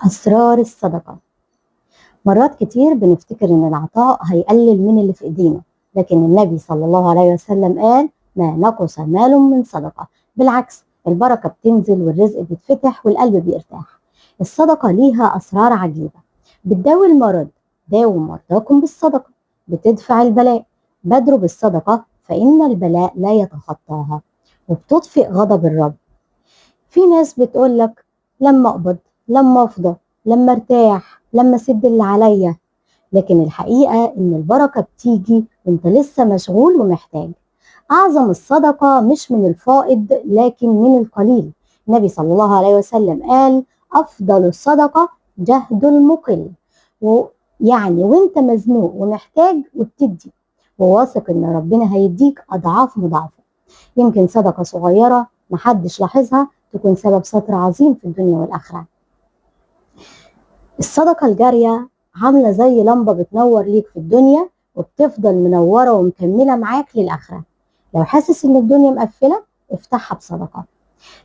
أسرار الصدقة. مرات كتير بنفتكر إن العطاء هيقلل من اللي في إيدينا، لكن النبي صلى الله عليه وسلم قال ما نقص مال من صدقة. بالعكس، البركة بتنزل والرزق بيتفتح والقلب بيرتاح. الصدقة ليها أسرار عجيبة، بتداوي المرض، داووا مرضاكم بالصدقة، بتدفع البلاء، بادروا بالصدقة فإن البلاء لا يتخطاها، وبتطفئ غضب الرب. في ناس بتقولك لما أقبض، لما أفضى، لما ارتاح، لما اسد اللي عليا، لكن الحقيقة إن البركة بتيجي وانت لسه مشغول ومحتاج. أعظم الصدقة مش من الفائض لكن من القليل. النبي صلى الله عليه وسلم قال أفضل الصدقة جهد المقل، ويعني وانت مزنوق ومحتاج وبتدي وواثق إن ربنا هيديك أضعاف مضاعفة. يمكن صدقة صغيرة محدش لاحظها تكون سبب ستر عظيم في الدنيا والآخرة. الصدقة الجارية عاملة زي لمبة بتنور ليك في الدنيا وبتفضل منورة ومكملة معاك للآخرة. لو حاسس إن الدنيا مقفلة افتحها بصدقة.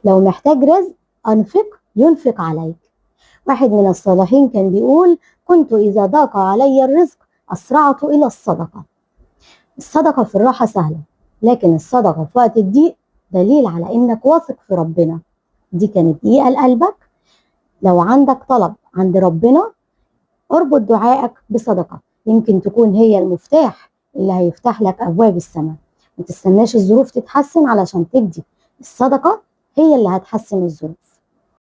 لو محتاج رزق أنفق ينفق عليك. واحد من الصالحين كان بيقول كنت إذا ضاق علي الرزق أسرعت إلى الصدقة. الصدقة في الراحة سهلة، لكن الصدقة في وقت الضيق دليل على إنك واثق في ربنا. دي كانت دقيقة لقلبك. لو عندك طلب عند ربنا اربط دعائك بصدقة، يمكن تكون هي المفتاح اللي هيفتح لك أبواب السماء. ما تستناش الظروف تتحسن علشان تدي، الصدقة هي اللي هتحسن الظروف.